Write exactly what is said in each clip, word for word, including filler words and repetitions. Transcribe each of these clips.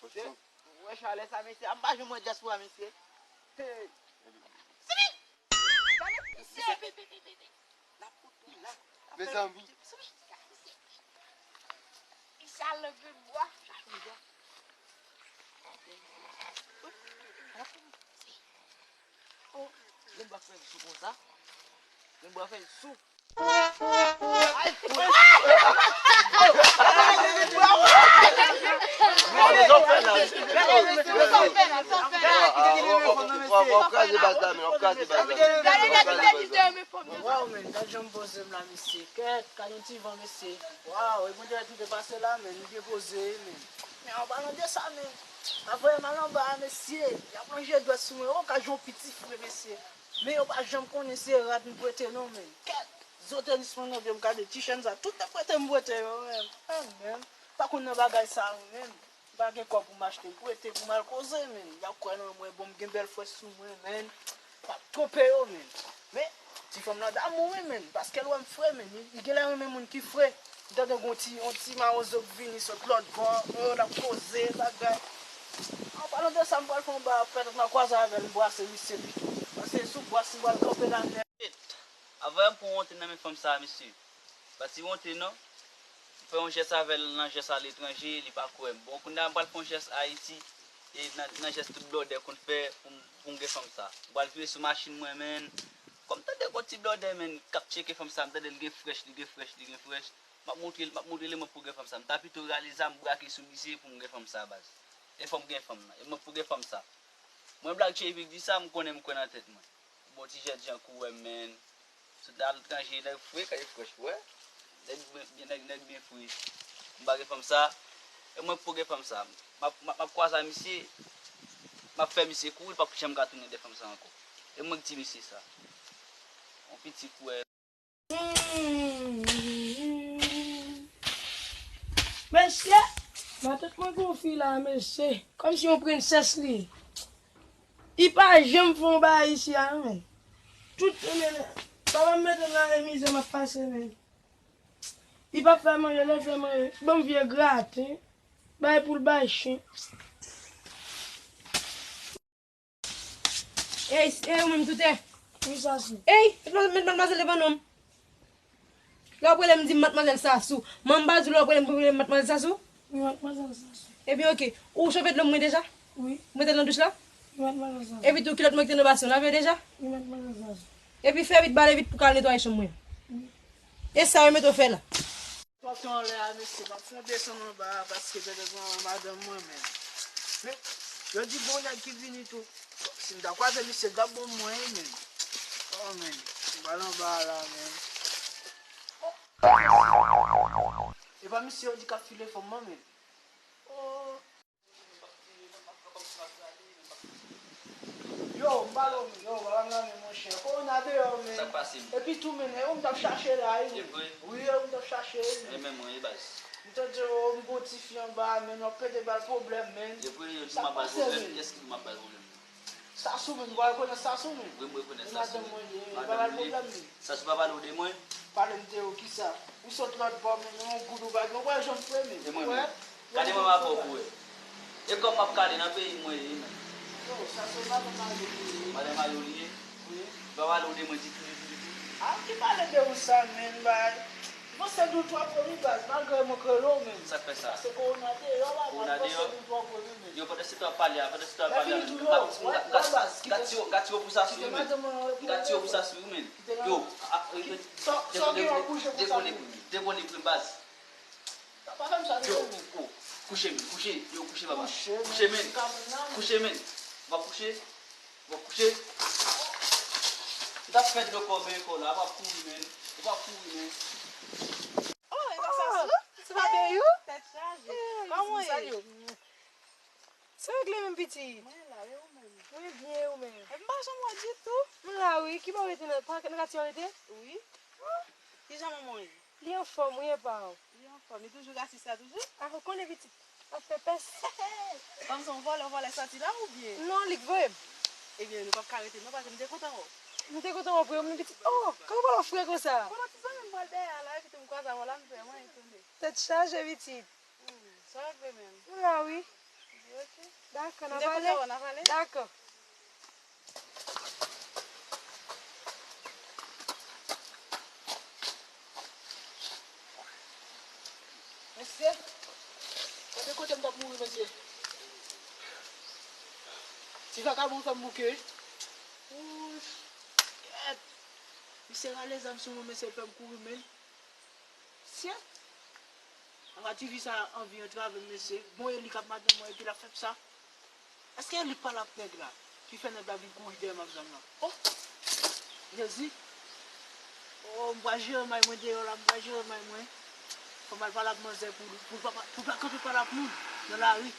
Ou wè chalè sa, mesye? M pa janm wè dyaspora, mesye. Hey. Sibi! Gade, mesye! L ap fout tou la. Mezanmi. Sibi! Gade, mesye! Misye al nan grenn bwa. Oh, grenn bwa fè l sou konsa. Grenn bwa fè l sou. Waw, men, gad jan m poze m la, mesye. Kèt, gad yon ti van, mesye. Waw, e Bondye ki te pase la, men, nou byen poze, men. Men an palan de sa, men, avè m al anba a, mesye, y ap lonje dwèt sou mwen, o, gad yon piti fre, mesye. Men yo pa janm konnen se rad m prete non, men. Kèt, zo tenis mwen nan vye m gade ti chèn sa, tout te prete m prete yo, men. Ah, men, pa konn nan bagay sa yo, men. M pa gen kòb pou m achte, m prete pou m al koze, men. Y ap kwè nan mwen, bon, m gen bèl frè sou mwen, men. M ap twonpe yo, men. Men, ti fanm nan damou wi, men. Paske l wè m fre, men. Li, li genlè renmen moun ki fre. M tande gon ti, yon ti mawozo k vini sot lòt bò, oh, l ap koze, bagay. An palan de sa, m pral fè yon ba, petèt m a kwaze avè l, m brase misye pito. Paske sou bras, m pral kanpe la nèt. Avan m pran wonte nan men fanm sa, mesye. Pa ti wonte, non. M fè yon jès avè l nan jès aletranje, li pa kwè m. Bon, kounye a m pral fè yon jès Ayiti, e nan, nan jès tout blòdè konn fè pou m, pou m gen fanm sa. M pral vire sou machin mwen, men. Kòm m tande gon ti blòdè, men, k ap tcheke fanm sa, m tande l gen frèch, li gen frèch, li gen frèch. M ap montre l, m ap montre li mwen pou gen fanm sa. M ta pito rale zam, brake sou misye pou m gen fanm sa, baz. E fò m gen fanm nan. E mwen pou gen fanm sa. Mwen Black J V di sa, m konnen m kwè nan tèt mwen. Bon ti jènjan kou wè m, men. Sot aletranje, nèg fre, kay frèch, wè. Nèg byen, byen, nèg, nèg byen fre. M pa gen fanm sa. E mwen pou gen fanm sa. M ap, m ap, m ap kwaze a misye. M ap fè misye kouri, l p ap janm ka tounen de fanm sa ankò. E mwen k di misye sa. Yon piti kou wè. Mesye, matant mwen gon fi la, mesye. Kòmsi yon prensès li ye. Li pa janm fè yon bagay isi a, non, men. Tout, men, papa m mete m nan mizè m ap pase, men. Li p ap fè manje, lè l fè manje, ban m vye graten. Bay pou l bay chen. Ey, ey, ou menm toutè. Wi, Sasou. Ey, met madmwazèl devan non m. Lè w ap rele m, di m madmwazèl Sasou. Manman pa di w lè w ap rele m pou rele m madmwazèl Sasou? Wi, madmwazèl Sasou. Ebyen, oke. Ou chofè dlo m mwen deja? Wi. Ou mete l nan douch la? Wi, madmwazèl Sasou. Epi tou, kilòt mwen ki te nan basyon, lave deja? Wi, madmwazèl Sasou. Epi fè vit, bale vit pou ka al netwaye chanm mwen. Wi. E sa yo mete w fè la? Pòte anlè a, mesye, m ap fè yon desann anba a, paske petèt manman madanm mwen menm. Men, yo di gon nèg ki vini tou. Si m ta kwaze misye, l t ap bon mwen, wi, men. Oh, men, m pral anba a la, men. Oh. E pa misye yo di k ap file fanm nan, men. Oh. Yo, m pale w, men, yo, papa m la, men, monchè. Kowona deyò, men. Sa k pase, men? Epi tou, men, e ou m t ap chache la, wi, men. E vre? Wi, e ou m t ap chache, wi, men. E men mwen, e baz. M tande, o, m gon tifi anba, men, w ap pede ba l pwoblèm, men. E vre, yo di m ap ba l pwoblèm. Kiyès ki di m ap ba l pwoblèm? Sasou, men, m pa rekonèt Sasou, men. Wi, m rekonèt Sasou, men. Madanm mwen, men, pa ba l pwoblèm, men. Sasou pa pale w de mwen? Pale m de ou, kisa? Ou sot lòt bò, men, yon goud ou pa gen, ou pa janm fre, men. E mwen menm? Gade mwen avè w pou wè. E kòm m ap kale nan peyi mwen ye, men. Yo, sa se madanm Mario li ye. Madanm Mario li ye? Wi. Li pa pale w de mwen ditou, ditou, ditou. A, ki pale de ou sa, men, bay. Mwen se dou twò pou li, baz, malgre mwen krele w, men. Sa k fè sa? Sa se kowona deyò la, baz, mwen se dou twò pou li, men. Yo, pandan se tan w ap pale a, pandan se tan w ap pale a, men. Gad ti yo, gad ti yo pou sa sou ou, men. Gad ti yo pou sa sou ou, men. Yo, a, a, a, dekole pou li, dekole pou li, baz. Pa fè m sa, yo, oh, kouche, men, kouche, yo, kouche, papa. Kouche, men. Kouche, men. W ap kouche? W ap kouche? M t ap fè dlo kò, men, kò la, w ap kouri, men. W ap kouri, men. Oh, e pa sa, se pa byen, yo? Tèt chaje. Kòman w ye? Sa regle menm, pitit? Mwen la, e ou menm? Mwen byen, e ou menm? E m pa janm wè w ditou. M la, wi. Ki bò w rete nan, pa nan katye w rete? Wi. Ah. Kijan manman w ye? Li anfòm, wi, e pa w? Li anfòm. Li toujou rasis la, toujou? Ah, ou konnen, pitit. Ap fè pès. Kòm se yon vòlè, yon vòlè sòti la, oubyen? Non, li k voye m. Ebyen, nou p ap ka rete, non, paske m te kontan wè w. M te kontan wè w, wi, men pitit. Oh, kòman w pral fre konsa? Bon, ti zanmi m pral dèyè a la, epi tou m kwaze avè w la, m fè mwen etone. Tèt chaje, pitit. Hmm, sa regle menm. M la, wi. Kan n ap ale? Dakò. Mesye, gade kote m t ap mouri, mesye. Ti vakabon fè m bouke, wi. Wouch, kèt. Misye rale zam sou mwen, mesye, l fè m kouri, men. Mesye, anba ti vi sa anvi antrave m, mesye. Bon, e li k ap madanm mwen, epi l ap fè m sa. Èske e li k pale ak nèg la, ki fè nèg la vin kouri dèyè m ak zam nan? Oh! Jezi! Oh, m pral jere may mwen deyò la, m pral jere may mwen. Fò m al pale ak manzè pou, pou, pou, pou l pa kanpe pale ak moun nan lari.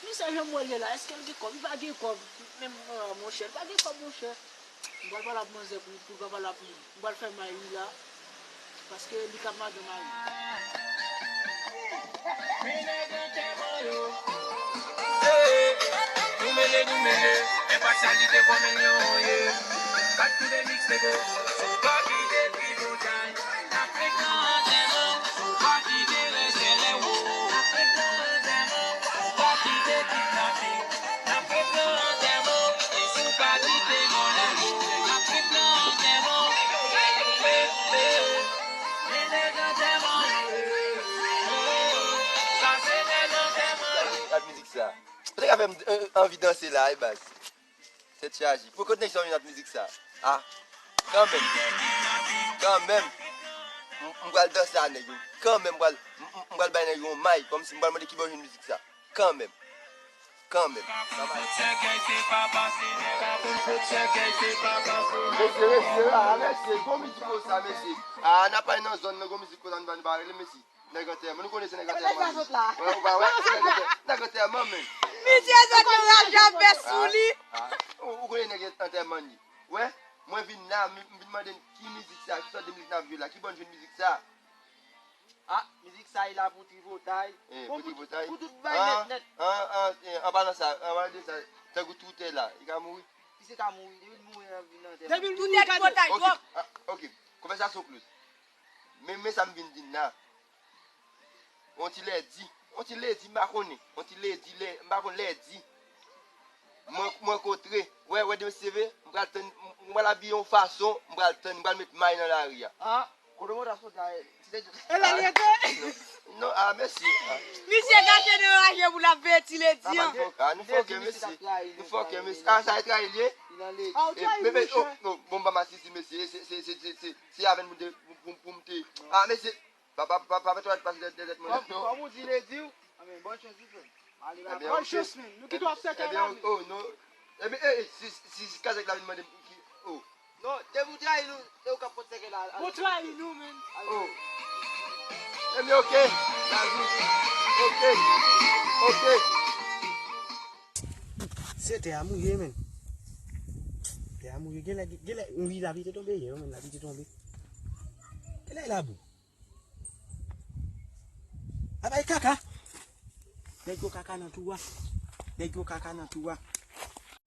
Misye, jan m wè l ye la, èske l gen kòb? Li pa gen kòb, menm, oh, monchè, li pa gen kòb, monchè. M pral pale ak manzè pou, pou l pa pale ak moun. M pral fè may wi la. Paske li k ap madanm a wi. Nou mele, nou mele, enpasyalite kòm yon ye. Back to the mix, nègo. Sou pòt ki dekri montagne. Afrik nan antèman. Sou pòt ki te resele wo. Afrik nan antèman. Sou pòt ki te kidnape. Gad mizik sa. Ou te ka fè m, euh, anvi danse la, wi, baz. Tèt chaje. Pou kote nèg sa vin ak mizik sa? Ah, kanmenm. Kanmenm. M, m pral danse a nèg yo. Kanmenm, m pral, m, m, m pral bay nèg yo yon may. Kòmsi m pral mande kibò yo jwenn mizik sa. Kanmenm. Kanmenm. Mesye, mesye, ah, mesye, gwo mizik konsa, mesye. Ah, n ap pale nan zòn nan, gwo mizik konsa, nou pa, nou pa rele, mesye. Nèg antèman, nou konnen se nèg antèman. Wè, ou pa wè, se nèg antè-, nèg antèman, men. Misye sot nan raje avè sou li. Ah, ah, ou, ou konnen nèg antèman li. Wè, mwen vin la, m, m vin mande n ki mizik sa, ki sòt de mizik n ap jwe la, ki bò n jwenn mizik sa? Ah, mizik sa, e la pou tripotay. Eh, pou tripotay? Pou tout, pou tout bay nèt, nèt. An, an, eh, an palan sa, an palan de sa, tankou Twitter la, li ka mouri? Misye ka mouri, depi l mouri, l ap vin nan antèman. Depi l mouri, tripotay twòp. Ok, ah, ok, konvèsasyon close. Men, men sa m vin di n la. On ti lèdi, on ti lèdi, m pa konnen. On ti lèdi, lè, m pa konn lèdi. Mwen, mwen kontre. Wè, wè, demen se vre, m pral tann, m, m pral abiye yon fason, m pral tann, m pral met may nan lari a. Ah, kote mwen ta sot la, eh, ti lèdi. E la l rete? Non, non, ah, mèsi. Ah. Misye gate nan raje pou l ap veye ti lèdi an. Ah, nou fòkè, mèsi. Nou fòkè, mèsi. Ah, sa e trayi l ye? Li nan lèdi. Ah, ou trayi m, monchè. Oh, oh, bon, m pa masisi, mèsi. Se, se, se, se, se, se avè n pou m te, pou, pou, pou m te. Ah, mèsi. Pa, pa, pa, pa fè twò pase dèyè tèt mwen non. Kòm ou di lè di w, anben, bòn chans wi frè m. Ale la. Ebyen, bòn chans, men. Nou kite w ap sèkèy la, men. Oh, non. Ebyen, eh, eh, si, si, si kazèk la vin mande m ki, oh. Non, depi w trayi nou, se ou k ap pot sèkèy la. Ou trayi nou, men. Oh. Ebyen, ok. Lavi. Ok. Ok. Se tè a mouye, men. Tè a mouye. Genlè, genlè, wi, lapli te tonbe yè, men, lapli te tonbe. Genlè e labou. A bay kaka. Nèg yo kaka nan tou a. Nèg yo kaka nan tou a.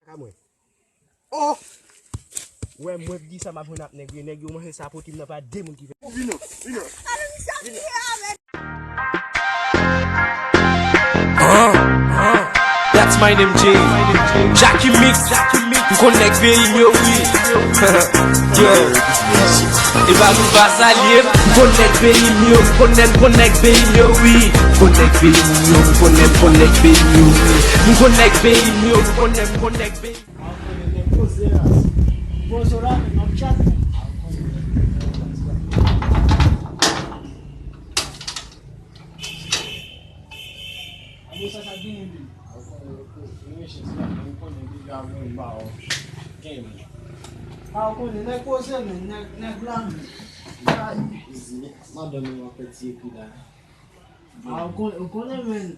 Kaka mwen. Oh! Wè, mwen di sa m ap jwenn ap nèg yo. Nèg yo manje sa pote m nan pa de moun ki fè. Vino, vino. That's my name, Jay. Jackie Mix. M konn nèg peyi m yo, wi. Yeah. E pa nou pa salye m. M konn nèg peyi m yo. M konn nèg, konn nèg peyi m yo, wi. M konn nèg peyi m yo. M konn nèg, konn nèg peyi m yo, wi. M konn nèg peyi m yo. M konn nèg, konn nèg peyi m yo. Poze la. Poze la, men m ap tchat. Abo sa, sa genyen menm? Ou konnen, ou konnen, mesye, se la, ou konnen deja mwen ba w game. A, ou konnen, nèg poze, men, nèg, nèg la, men. Ay. Easy. Madanm mwen ap fè ti ekri la. A, ou konnen, ou konnen, men.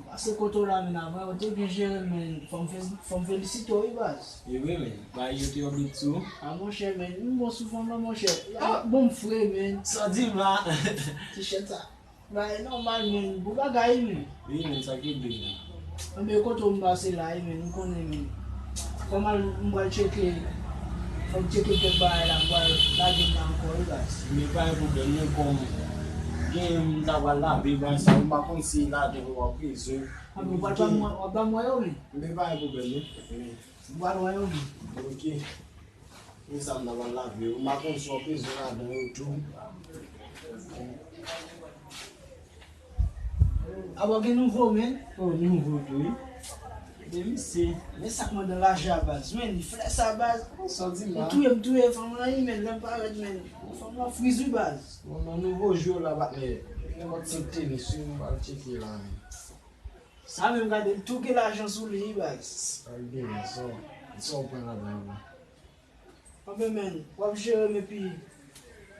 Pase kote w la, men, avan, ou te byen jere, men. Fò m fe-, fò m felisite w, wi, baz. E wi, men. Bay yo te yon bit sou. A, monchè, men, m bon sou fanm lan, monchè. A, bon, m fre, men. Sa di m la. T-shirt sa. Bay nòmal, men, bon bagay, men. Wi, men, sa ki byen. Anben, kote w m pase la, wi, men, m konnen, men. Fò m al, m pral tcheke, fò m tcheke kèk bagay la, m pral lage m la ankò, wi, baz. Men pa gen pwoblèm, men kòm gen m ta pral lave, bagay sa, m pa konn si lave w ap bezwen. Ou pral ban mwen, w ap ban mwen yo, men. Men pa gen pwoblèm, non. Ou pral wè yo, men. Ok. Men sa m ta pral lave yo. M pa konn si w ap bezwen ladan yo tou. Aba gen nouvo, men. Oh, nouvo tou, wi. Men misye, men sa k mande lajan a baz. Men li flè sa baz. Sa w di la? M touye, m touye fanm nan, men lè m parèt, men. Fanm nan friz, wi, baz. Bon, nan nouvo jou la, patnè. Nenpòt senk tenis, wi, m pral tcheke la, men. Sa menm gade, l tou gen lajan sou li, wi, baz. Sa l genyen, sa w, sa w pran ladan, wi. Anben, men, w ap jere m, epi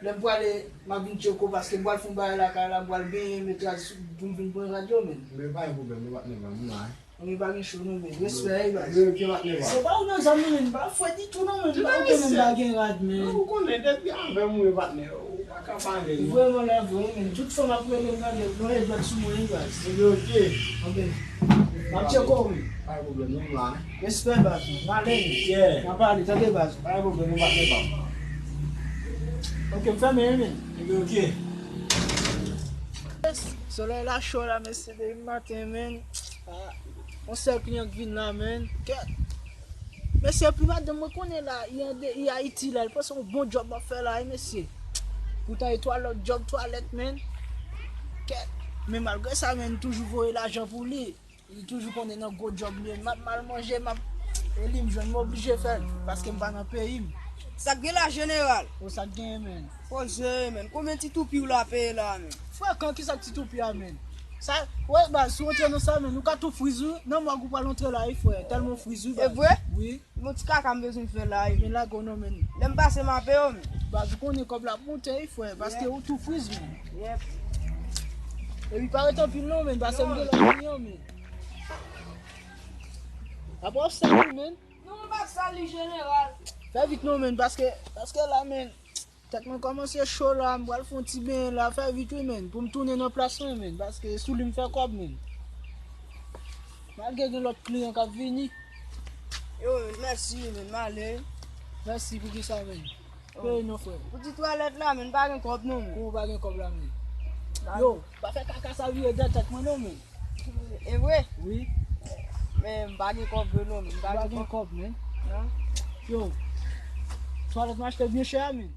lè m prale, m ap vin tcheke w, paske m pral fè yon bagay lakay la, m pral benyen, met rad sou, pou m vin pran rad yo, men. Men pa gen pwoblèm, non, patnè pa m, m la, wi. Anben, pa gen cho, non, men. Respè, wi, baz. Yo, ok, patnè pa m. Se pa ou nan zòn, non, men, pa fè ditou, non, men. Ou konnen m pa gen rad, men. Non, ou konnen, depi avè m, wi, patnè. Ou pa ka pa avè m, non. Vrèman, la, vrèman, men. Tout fanm ap rele m, gade, mwen, e dwèt sou mwen, wi, baz. Ebyen, ok. Anben, m ap tcheke w, men. Pa gen pwoblèm, non, m la, wi. Respè, baz, mwen. M ale, men. Yeah. N a pale, tande, baz. Pa gen pwoblèm, non, patnè pa m. Ok, m fèmen, wi, men. Ebyen, ok. Solèy la cho la, mesye, depi maten, men. Ah, yon sèl kliyan k vin la, men. Kèt. Mesye, epi madanm mwen konnen la, li ande, li Ayiti la, li panse yon bon djòb m ap fè la, wi, mesye. Poutan e twa lòt djòb twalèt, men. Kèt. Men malgre sa, men, m toujou voye lajan pou li. Li toujou konnen nan gwo djòb li ye. M ap mal manje, m ap, e li m jwenn, m oblije fè l, paske m pa nan peyi m. Sa k gen la, jeneral? O, sa k genyen, men. Poze, men. Konbyen ti toupi w la peye la, men? Frekan, kisa k ti toupi a, men? Sa, wè, baz, si w antre nan sa, men, ou ka tou friz, wi. Nan mòg ou pral antre la, wi, frè. Tèlman w friz, wi, baz. E vre? Wi. Bon ti kaka m bezwen fè la, wi. Men lage w non, men. Lè m pase, m ape yo, men. Baz, ou konnen kòb la ap moute, wi, frè, paske ou tou friz, men. Yep. Epi pa ret anpil non, men, paske m gen lòt kliyan, men. Apa w ap sal li, men? Non, m pa sal li, jeneral. Fè vit non, men, paske, paske la, men. Tèt mwen kòmanse cho la, m pral fè yon ti benyen la, fè vit wi, men, pou m tounen nan plas mwen, men, paske sou li m fè kòb, men. Malgre gen lòt kliyan k ap vini. Yo, men, mèsi, men, m ale. Mèsi pou kisa, men? Oh. Peye non, frè. Pou ti twalèt la, men, m pa gen kòb non, men. Kouman w pa gen kòb la, men? Yo, pa fè kaka sa vire dèyè tèt mwen non, men. E vre? Wi. Men, m pa gen kòb vre non, men. M pa gen kòb, men. Non. Yo, twalèt m achte byen chè a, men.